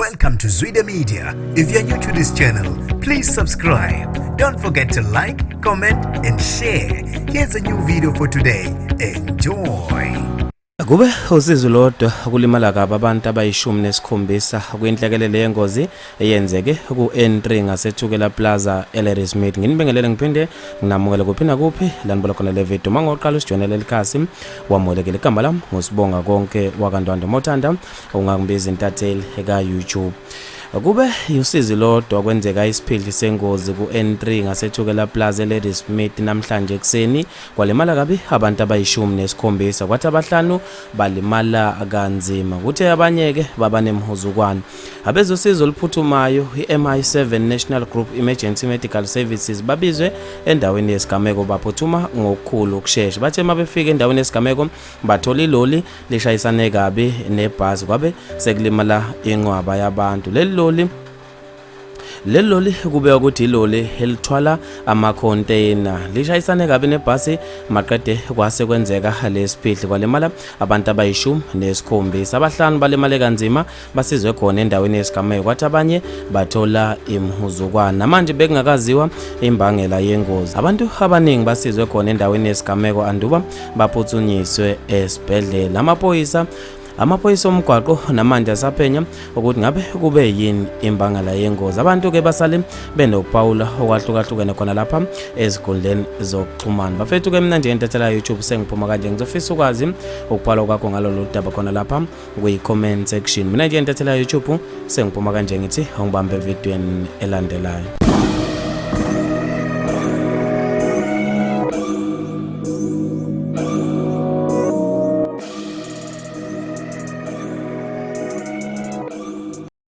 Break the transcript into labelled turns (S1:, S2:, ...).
S1: Welcome to Zwida Media. If you're new to this channel, please subscribe. Don't forget to like, comment, and share. Here's a new video for today. Enjoy.
S2: Kube usizi lodwa ukulimala kabi abantu abayishumi nesikhombisa kwinhlekelele yengozi eyenzeke ku-N3 ngaseThukela Plaza eLadysmith. Nginibingelele ngiphinde nginamukele kuphi nakuphi la nibuka khona le video. Uma ngoqala usijoyinele likhasi, wamukelekile. Igama lami nguSibongakonke wakaNdwandwe, mawuthanda ungangibiza intatheli ka-YouTube. Kube usizi lodwa kwenzeka isiphihli sengozi ku-N3 ngaseThukela Plaza eLadysmith namhlanje ekuseni, kwalimala kabi abantu abayishumi nesikhombisa, kwathi abahlanu balimala kanzima, kuthe abanye-ke baba nemhuzukwane. Abezosizo oluphuthumayo i-MI7 National Group Emergency Medical Services babizwe endaweni yesigameko, baphuthuma ngokukhulu ukushesha. Bathe uma befika endaweni yesigameko bathola iloli lishayisane kabi nebhasi, kwabe sekulimala inqwaba yabantu. Leli loli kubekwa ukuthi iloli elithwala amakhonteyina lishayisane kabi nebhasi, maqede kwase kwenzeka lesiphihli, kwalimala abantu abayishumi nesikhombisa. Abahlanu balimale kanzima, basizwe khona endaweni yesigameko, kwathi abanye bathola imhuzukwana. Manje bekungakaziwa imbangela yengozi. Abantu abaningi basizwe khona endaweni yesigameko anduba baphuthunyiswe esibhedlela. Amaphoyisa omgwaqo namanje asaphenya ukuthi ngabe kube yini imbangela yengozi. Abantu-ke basale benokuphawula okwahlukahlukene khona lapha ezinkundleni zokuxhumana. Bafethu-ke, mina njengentatheli ya-YouTube sengiphuma kanje. Ngizofisa ukwazi ukuphawula kwakho ngalolu daba khona lapha kwi-comment section. Mina njengentatheli ya-YouTube sengiphuma kanje, ngithi ungibambe evidweni elandelayo.